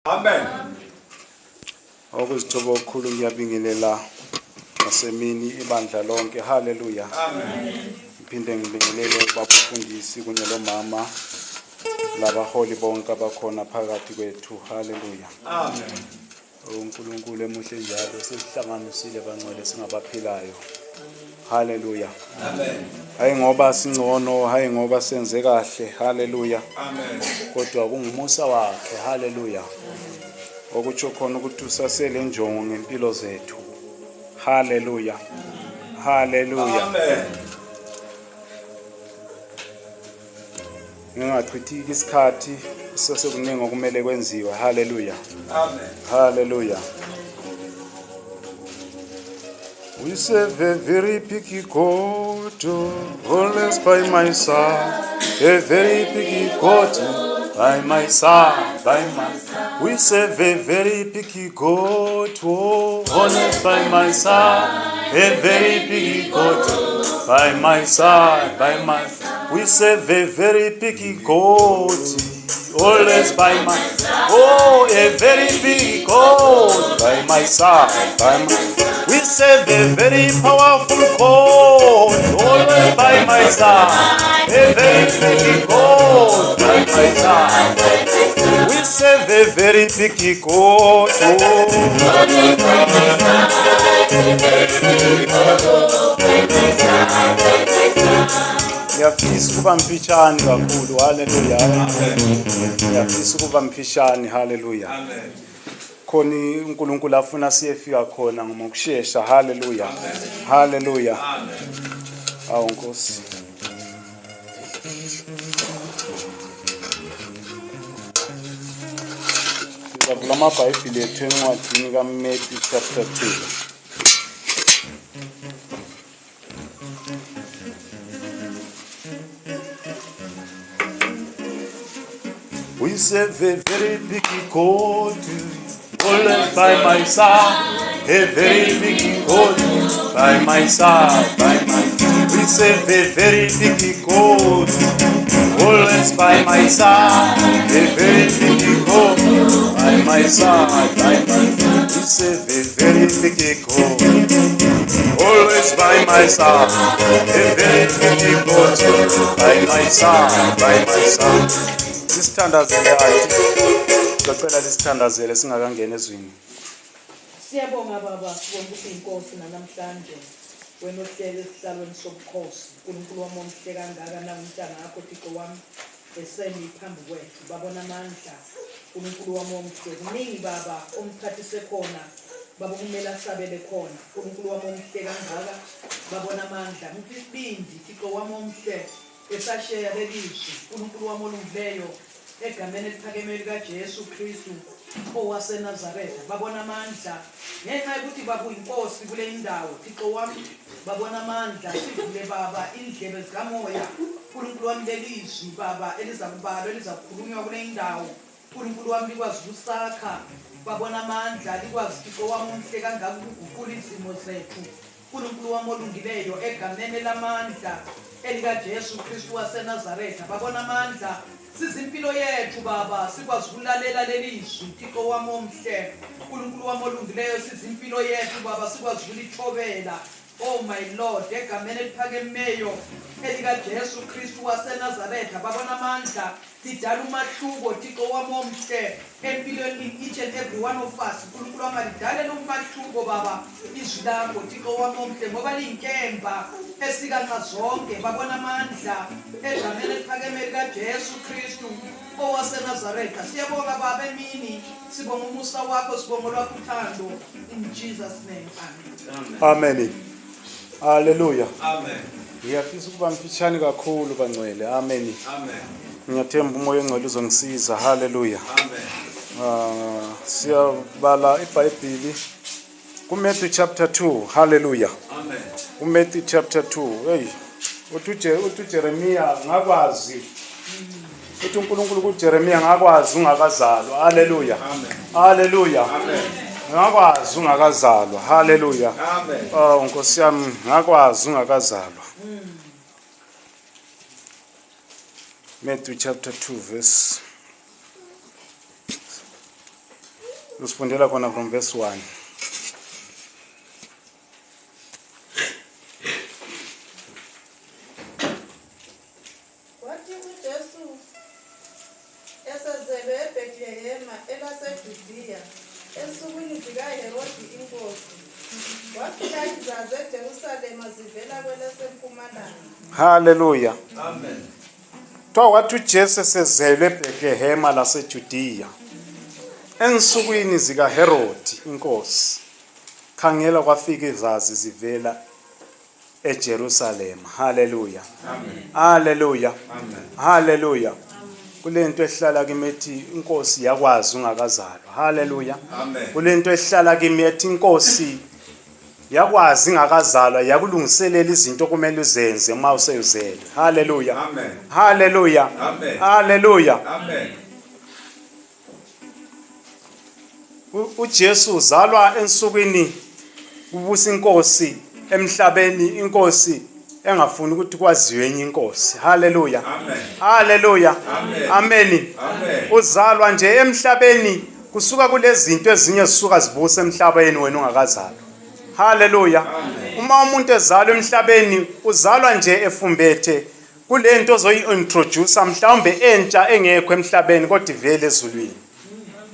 Amen. Okuzithoba okukhulu ngiyabingelela nasemini ibandla lonke. Haleluya. Amen. Ngiphinde ngibingelele kubafundisi kunye lomama labaholi bonke abakhona phakathi kwethu. Haleluya. Amen. uNkulunkulu emuhle njalo sesihlanganisile bangcwele singabaphilayo. Haleluya. Amen. Hayi ngoba singcono, hayi ngoba senze kahle. Haleluya. Amen. Kodwa kungumusa wakhe. Haleluya. Okutsho khona ukuthi usasele njongo ngempilo zethu. Haleluya. Haleluya. Amen. Ngingachithiki isikhathi sesekuningi okumele kwenziwe. Haleluya. Amen. Hallelujah. We serve a very picky God, always by my side. A very picky God, by my side, by my side. We serve a very picky God, always by my side. A very picky God, by my side, by my side. We serve a very picky God. Always by my side. Oh, a very big God by my side, by my side. We serve a very powerful God. Always by my side. A very big God by my side. We serve a very big God. Ngiyafisa ukuba mfishane kakhulu. Haleluya. Ngiyafisa ukuba mfishane. Haleluya. Amen. Khona uNkulunkulu afuna siyefika khona ngokusheshsha. Haleluya. Haleluya. Amen. Awu Nkosi. Sizavula amabhayibhili ethu encwadini kaMathewu chapter 2. We serve a very big God, always by my side. A very big God, by my side, by my side. We serve a very big God, always by my side. A very big God, by my side, by my side. We serve a very big God, always by my side. A very big God, by my side, by my side. Sisithandazele athi ngicela lisithandazele singakangena ezwini. Siyabonga baba sibonga ukuthi inkosi namhlanje wena ohlele esihlalweni sobukhosi uNkulunkulu wami omhle kangaka namntana akho Thixo wami esemi phambi kwethu babona amandla uNkulunkulu wami omhle kuningi baba omkhathise khona baba kumele asabele khona uNkulunkulu wami omhle kangaka babona amandla ngifisibindi Thixo wami omhle esasheya lelizwi uNkulunkulu wami olungileyo egameni eliphakeme likaJesu Kristu owaseNazaretha babona amandla ngenxa yokuthi baba uyinkosi kule indawo Thixo wami babona amandla sivule baba indlebe zikamoya uNkulunkulu wami lelizwi baba elizakubalwa elizakhulunywa kule indawo uNkulunkulu wami likwazi ukusakha babona amandla likwazi Thixo wami umhle kangaka ukuguqula izimo zethu uNkulunkulu wami olungileyo egameni lamandla elikaJesu Kristu waseNazaretha babona amandla sizimpilo yethu baba sikwazi ukulalela lelizwi Thixo wami omhle uNkulunkulu wami olungileyo sizimpilo yethu baba sikwazi ukulithobela oh my Lord egameni eliphakemeyo elikaJesu Kristu waseNazaretha babona amandla lidala umahluko Thixo wami omhle empilweni each and every one of us uNkulunkulu wami lidale umahluko baba izwi lakho Thixo wami omhle ngoba liyinkemba esikanxa zonke babona amandla egameni eliphakeme likaJesu Kristu owaseNazaretha siyabonga baba emini sibonga umusa wakho sibonga lwakho uthando in Jesus name amen. Amen. Hallelujah. Amen. Ngiyafisa ukuba mfishane kakhulu bangcwele. Amen. Amen. Ngiyathemba umoya engcwele uzongisiza. Hallelujah. Amen. Siyabala iBhayibhili kuMathewu chapter 2. Hallelujah. Amen. uMathewu chapter 2. Hey, uthi Jeremiah ngakwazi uthi uNkulunkulu kuJeremiah ngakwazi ungakazalwa. Hallelujah. Amen. Hallelujah. Amen. Ngakwazi ungakazalwa. Hallelujah. Amen. Nkosi yami ngakwazi ungakazalwa. Mathewu chapter 2 verse usifundela khona from verse 1. Kwathi uJesu esezelwe eBhethlehema elaseJudiya ensukwini zikaHerodi inkosi, wafika izazi eJerusalema zivela kwelasempumalanga. Hallelujah. Amen. Wathi uJesu esezelwe eBhethlehema laseJudiya ensukwini zikaHerodi inkosi, khangela kwafika izazi zivela eJerusalema. Hallelujah. Amen. Hallelujah. Amen. Hallelujah. Kulento ehlala kimi ethi inkosi yakwazi ungakazalwa. Hallelujah. Amen. Kulento ehlala kimi ethi inkosi yakwazi ingakazalwa yakulungiselela izinto kumele uzenze uma useyuzele. Hallelujah. Amen. Hallelujah. Amen. Hallelujah. Amen. uJesu uzalwa ensukwini kubusa inkosi emhlabeni, inkosi engafuni ukuthi kwaziwe enye inkosi. Hallelujah. Amen. Hallelujah. Amen. Amen. Amen. Uzalwa nje emhlabeni kusuka kulezi zinto ezinye zisuka zibusa emhlabeni wena ungakazalwa. Hallelujah. Uma umuntu ezalwa emhlabeni uzalwa nje efumbethe kulento ozoyi-introduce mhlawumbe entsha engekho emhlabeni kodwa ivele ezulwini.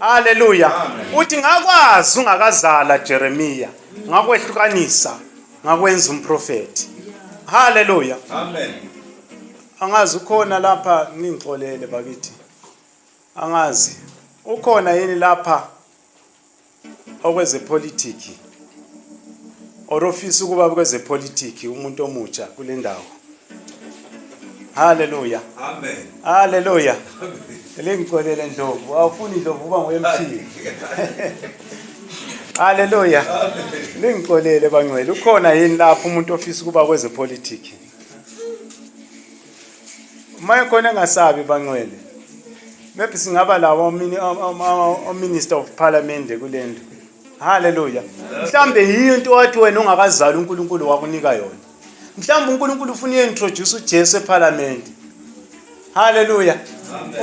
Hallelujah. Uthi ngakwazi ungakazala Jeremiya ngakwehlukanisa ngakwenza umprofeti. Hallelujah. Amen. Angazi ukhona lapha ngingixolele bakithi. Angazi ukhona yini lapha okweze politiki or office ukuba kweze politiki umuntu omutsha kule ndawo. Hallelujah. Amen. Hallelujah. Lengixolele Ndlovu, awufuni Ndlovu uba ngo-MP. Hallelujah. Lengixolele bangcwele, ukhona yini lapho umuntu ofisa ukuba kweze politiki? Uma khona engasabi bangcwele. Maybe singaba lawo minister of parliament kulendo. Hallelujah. Mhlambe yiyo into wathi wena ungakazali uNkulunkulu wakunika yona. Mhlambe uNkulunkulu ufuna introduce uJesu eParliament. Hallelujah.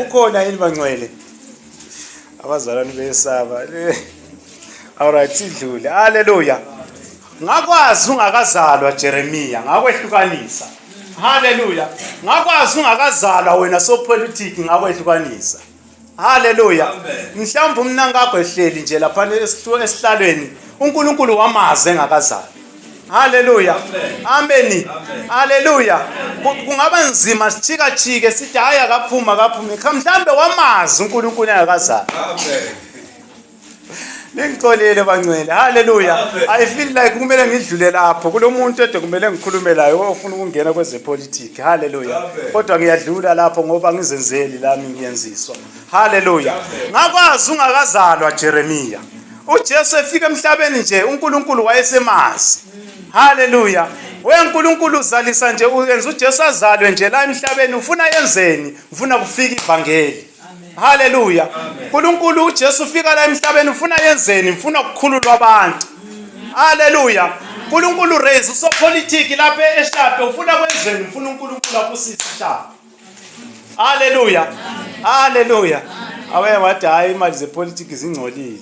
Ukhona yini bangcwele? Abazalwane besaba. Alright, sidlule. Hallelujah. Ngakwazi ungakazalwa Jeremiya, ngakwehlukanisa. Hallelujah. Ngakwazi ungakazalwa wena so politics ngakwehlukanisa. Hallelujah. Mhlawumbe umnanga wakho ehleli nje lapha esihlalweni uNkulunkulu wamaze engakazalwa. Hallelujah. Amen. Hallelujah. Kungaba nzima sichika sithi hayi akaphuma mhlawumbe wamazi uNkulunkulu engakazalwa. Amen. Ngixolele bangcwele. Hallelujah. I feel like kumele ngidlule lapho kulomuntu ede kumele ngikhulume laye ofuna ukungena kweze politics. Hallelujah. Kodwa ngiyadlula lapho ngoba ngizenzeli lami ngiyenziswa. Hallelujah. Ngakwazi ungakazalwa Jeremiya. uJesu efika emhlabeni nje uNkulunkulu wayesemazi. Hallelujah. weNkulunkulu uzalisa nje uyenza uJesu azalwe nje la emhlabeni ufuna yenzeni? Ufuna kufika ivangeli. Hallelujah. uNkulunkulu uJesu ufika la emhlabeni ufuna yenzeni? Ufuna ukukhululwa abantu. Hallelujah. uNkulunkulu raise so politics lapha eShape ufuna kwenzeni? Ufuna uNkulunkulu akusise eShape. Hallelujah. Hallelujah. Awe wathi hayi imali zepolitiki zingcolile.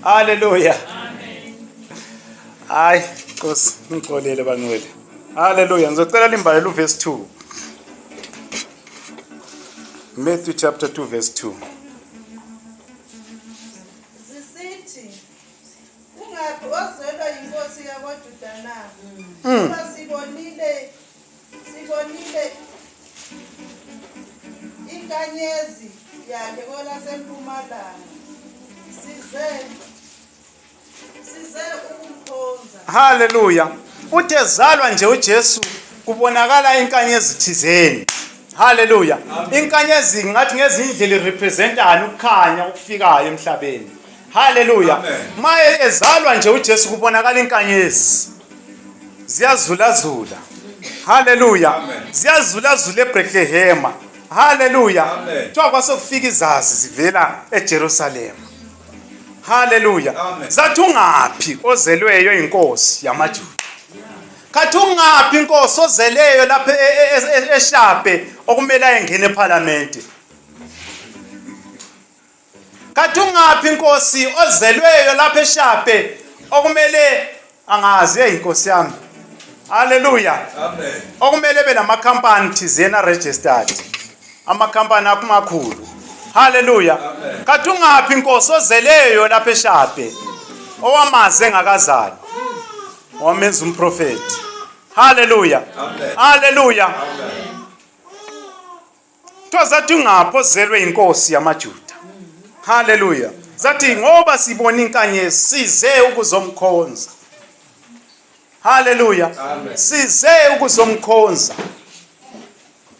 Hallelujah. Hayi Nkosi ngixolele bangcwele. Hallelujah. Ngizocela limbalele uverse 2. Matthew chapter 2 verse 2. Zisithi ungaphi ozelwa inkosi yakwaJuda na? Ngoba sibonile inkanyezi yakhe kwelasempumalanga. Size ukumkhonza. Hallelujah. Uthezalwa nje uJesu kubonakala inkanyezi thizeni. Hallelujah. Inkanyezi ngathi ngezindlela representana ukukhanya ukufikayo emhlabeni. Hallelujah. Maye ezalwa nje uJesu kubonakala inkanyezi. Ziyazula. Hallelujah. Ziyazula eBethlehem. Hallelujah. Kuthiwa kwasokufika izazi zivela eJerusalem. Hallelujah. Zathi ungaphi ozelweyo inkosi yamaJuda? Kathi ungaphi inkosi ozeleyo lapha eShape okumele ayengene eParliament? Kathi ungaphi inkosi ozelweyo lapha eShape okumele angazi inkosi yami. Hallelujah. Amen. Okumele benamacompany thizena registered. Amakhampani akumakhulu. Hallelujah. Kathi ungaphi inkosi ozeleyo lapha eShape owamaze engakazali. Wamenza umprofeti. Hallelujah. Amen. Hallelujah. Amen. Twazathi ungaphi ozelwe inkosi yamaJuda. Hallelujah. Zathi ngoba sibona inkanyezi size ukuzomkhonza. Hallelujah. Amen. Size ukuzomkhonza.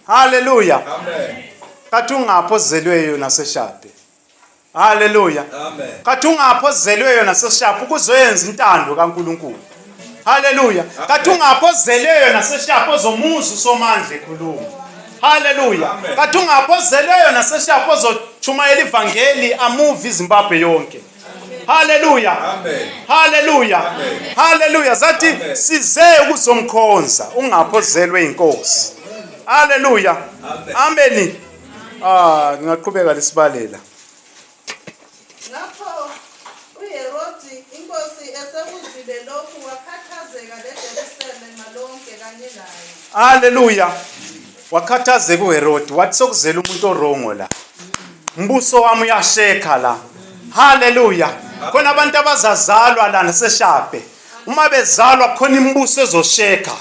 Hallelujah. Amen. Kathi ungaphi ozelweyo naseShape. Hallelujah. Amen. Kathi ungaphi ozelweyo naseShape ukuzoyenza intando kaNkuluNkulu. Hallelujah. Kathi ungaphi ozelweyo naseShape ozomuza uSomandla ekhuluma. Hallelujah. Amen. Kathi ungaphi ozelweyo naseShape ozochumayela ivangeli amuve iZimbabwe yonke. Hallelujah. Amen. Hallelujah. Amen. Hallelujah. Zathi Amen. size ukuzomkhonza ungaphi ozelwe inkosi. Hallelujah. Amen. Amen. Ngingaqhubeka lesibalela. Ngakho uHerodi inkosi esekuzile lokhu wakhathazeka leJerusalema lonke kanye naye. Hallelujah. Wakhathazeka uHerodi wathi sokuzela umuntu orongo la. Mbuso wami uyasheka la. Hallelujah. Khona abantu abazazalwa la naseShape. Uma bezalwa khona imbuso ezosheka.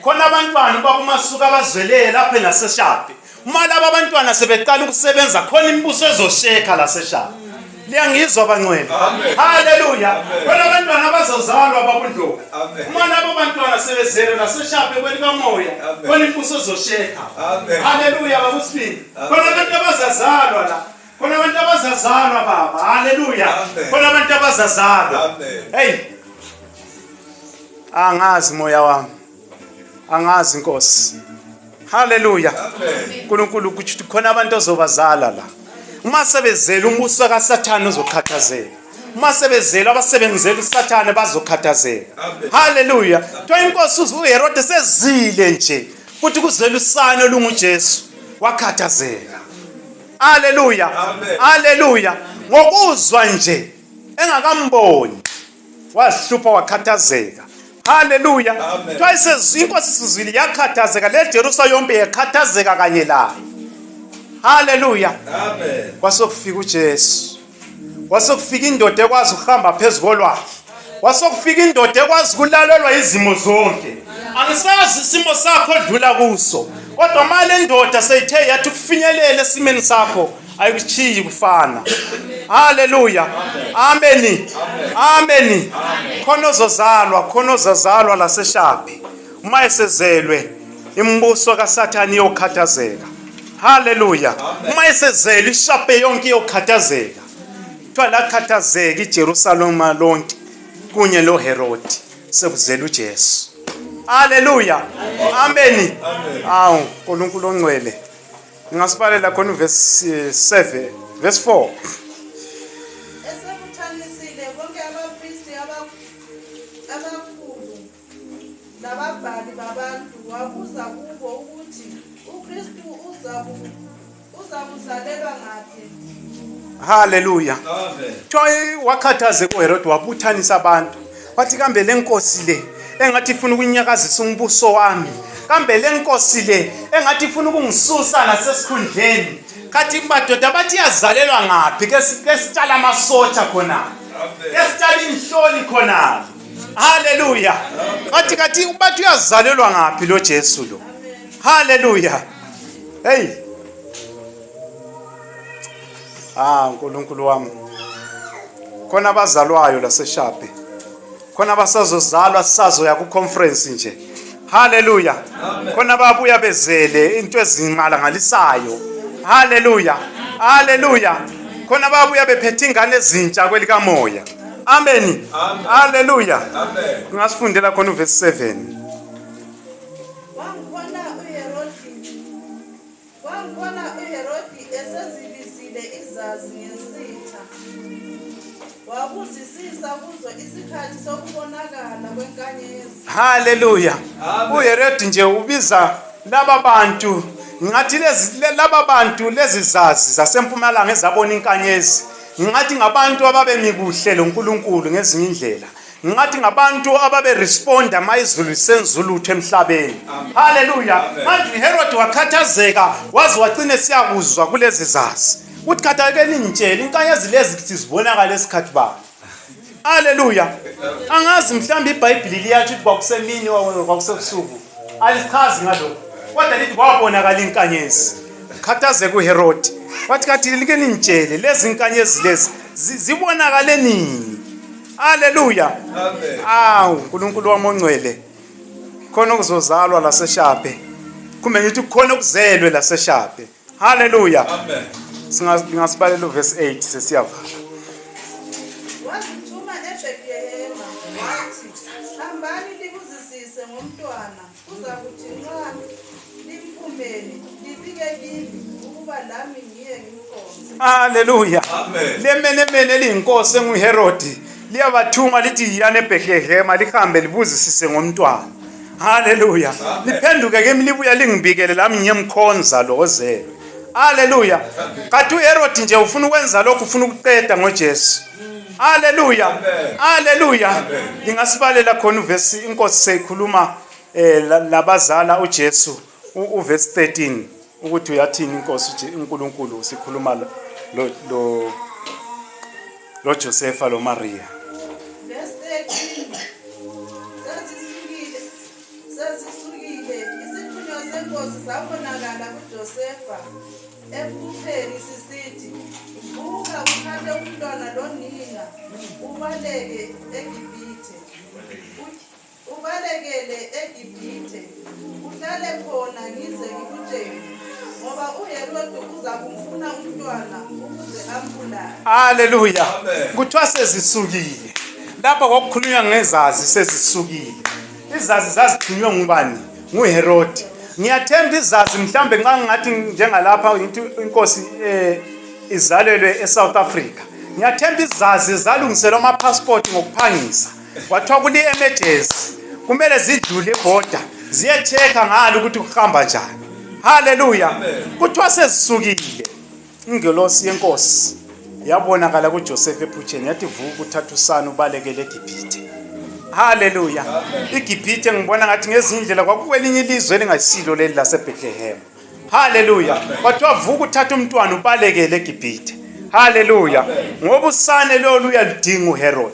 Khona abantwana bakumasuka abazwelele lapha naseShape. Uma laba abantwana sebeqala ukusebenza khona imbuso ezosheka la seShape. Liyangizwa abangcwele. Hallelujah. Khona abantwana abazozalwa babudloka. Uma laba abantwana sebezele naseShape kwelikamoya khona imbuso ezosheka. Hallelujah babusibili. Khona abantu abazazalwa la. Khona abantu abazazalwa baba. Hallelujah. Khona abantu abazazalwa. Hey. Angazi moya wami. Angazi inkosi. Hallelujah. uNkulunkulu ukuthi khona abantu ozobazala la. Uma sebezela umbuso kaSathane uzokhathazeka. Uma sebezela abasebenzela uSathane bazokhathazeka. Hallelujah. Twa inkosi uHerode sezile nje futhi kuzela usana olunguJesu wakhathazeka. Hallelujah. Hallelujah. Ngokuzwa nje engakamboni wasihlupha wakhathazeka. Hallelujah. Twice inkosi sizwile yakhathazeka le Jerusalem yonke yakhathazeka kanye layo. Hallelujah. Amen. Wasokufika uJesu. Wasokufika indoda ekwazi ukuhamba phezulu kolwandle. Wasokufika indoda ekwazi ukulalelwa izimo zonke. Angisazi isimo sakho odlula kuso. Kodwa manje indoda seyithe yathi kufinyelela esimeni sakho ayikuchiyi kufana. Hallelujah. Amen. Amen. Khona ozozalwa la seShape. Uma esezelwe imbuso kaSathane yokhathazeka. Hallelujah. Uma esezelwe iShape yonke yokhathazeka. Kuthiwa la khathazeka iJerusalem lonke kunye loHerodi sekuzela uJesu. Hallelujah. Amen. Awu uNkulunkulu ongcwele. Ngasibalela khona verse 7 verse 4. Esebuthanisile bonke abapristi abakhulu nababhali babantu wabuza kubo ukuthi uKristu uzakuzalelwa ngaphi. Hallelujah. Amen. Thoyi wakhathazeka uHerodi wabuthanisa abantu. Wathi kambe lenkosi le engathi ifuna ukunyakazisa umbuso wami. Kambe lenkosi le engathi ifuna ukungisusa nasesikhundleni. Kathi madoda bathi yazalelwa ngaphi ke sicala amasotsha khona. Ke sicala inhloli khona. Hallelujah. Kathi bathi yazalelwa ngaphi lo Jesu lo. Hallelujah. Hey. uNkulunkulu wami. Khona abazalwayo la seShape. Khona abasazozalwa sisazoya ku conference nje. Hallelujah. Khona babuya bezele into ezinqalangalisayo. Hallelujah. Hallelujah. Khona babuya bephethe ingane ezintsha kwelikamoya. Amen. Hallelujah. Amen. Ngasifundela khona verse 7. Wangibona uHerodi esezibizile izazi ngesitha. Wabuzisisa kuzo isikhathi sokubonakala kwenkanyezi. Hallelujah. uHerodi nje ubiza laba bantu ngathi laba bantu lezi zazi zasempumalanga ezabona inkanyezi ngingathi ngabantu ababemi kuhle loNkulunkulu ngezinye indlela, ngingathi ngabantu ababe responda mayizulu senzulutho emhlabeni. Haleluya. Manje Herod wakhathazeka waze wagcine siyakuzwa kulezi zazi uthi khathakeni nitshela inkanyezi lezi sizibonakala esikhathi bani. Haleluya. Angazi mhlawumbe iBhayibheli liyathi ukuthi kwakusemini kwakusebusuku alichazi ngalokho, kodwa lithi kwabonakala inkanyezi. Khathazeka uHerod wathi kathi like nitshele lezi inkanyezi lezi zibonakale nini. Haleluya. Amen. uNkulunkulu wami ongcwele, khona ukuzozalwa laseshape, kumbe ngithi khona ukuzelwe laseshape. Haleluya. Amen. Singasibalela uverse 8 sesiyavala. Wazithuma eBhethilehema wathi, hambani libuzisise ngomntwana, kuzakuthi nxa limfumene libike kimi ukuba lami ngiye ngimkhonze. Haleluya. Amen. Lemenemene eliyinkosi enguHerod liyabathuma lithi yana eBhethilehema lihambe libuzisise ngomntwana. Haleluya. Liphenduke ke libuya lingibikele lami ngiyemkhonza lo ozelwe. Haleluya. Kanti uHerod nje ufuna ukwenza lokho, ufuna ukuqeda ngoJesu. Haleluya. Haleluya. Ngingasibalela khona uverse inkosi seyikhuluma labazala uJesu uverse 13 ukuthi uyathini inkosi uNkulunkulu sikhuluma lo Josepha lo Maria. Verse 13. Sazisukile isithunywa senkosi sabonakala kuJosefa ebupheni sisithi, vuka uthathe umntwana lonina ubaleke eGibhithe. Ubalekele eGibhithe uhlale khona ngize ngikutshele, ngoba uHerod uza kumfuna umntwana ukuze ambulale. Haleluya. Kuthiwa sezisukile. Lapha kwakukhulunywa ngezazi sezisukile. Izazi zazithunywe ngubani? NguHerod. Ngiyathemba izazi mhlambe nxa ngathi njengalapha inkosi izalelwe eSouth Africa. Ngiyathemba izazi zalungiselwa ama passport ngokuphangisa. Kwathiwa kuli emergency kumele zidlule border ziyecheka ngalo ukuthi kuhamba njani. Haleluya. Kuthiwa sezisukile. Ingelosi yenkosi yabonakala kuJoseph ephutsheni yathi vuka uthatha usana ubalekele eGibhithe. Haleluya. iGibhithe ngibona ngathi ngezindlela kwakwelinye ilizwe elingasilo leli laseBethlehem. Haleluya. Kwathiwa vuka uthatha umntwana ubalekele eGibhithe. Haleluya. Ngoba usane lolu uyaludinga uHerod.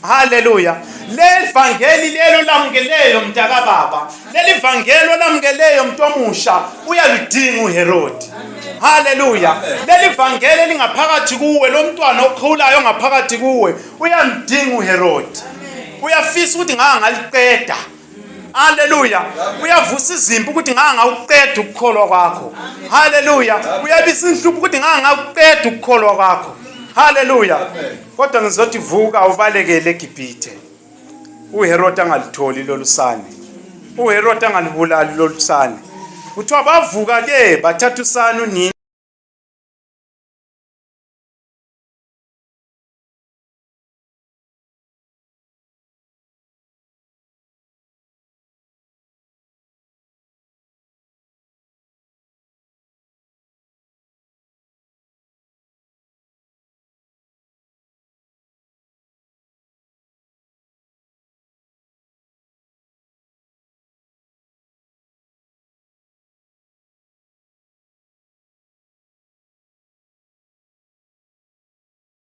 Haleluya. Leli vangeli lelo lamukeleyo mntaka baba, leli vangelo lamukeleyo mntu omusha uyaludinga uHerod. Haleluya. Leli vangeli lingaphakathi kuwe, lo mntwana okhulayo ngaphakathi kuwe uyamdinga uHerod. Uyafisa ukuthi ngaliqeda. Haleluya. Uyavusa izimpi ukuthi ngawuqeda ukukholwa kwakho. Haleluya. Uyabisa inhlupho ukuthi ngawuqeda ukukholwa kwakho. Haleluya. Kodwa ngizothi vuka ubalekele eGibhithe. uHerod angalitholi lolu sane. uHerod angalibulali lolu sane. Kuthiwa bavuka ke bathatha usane unina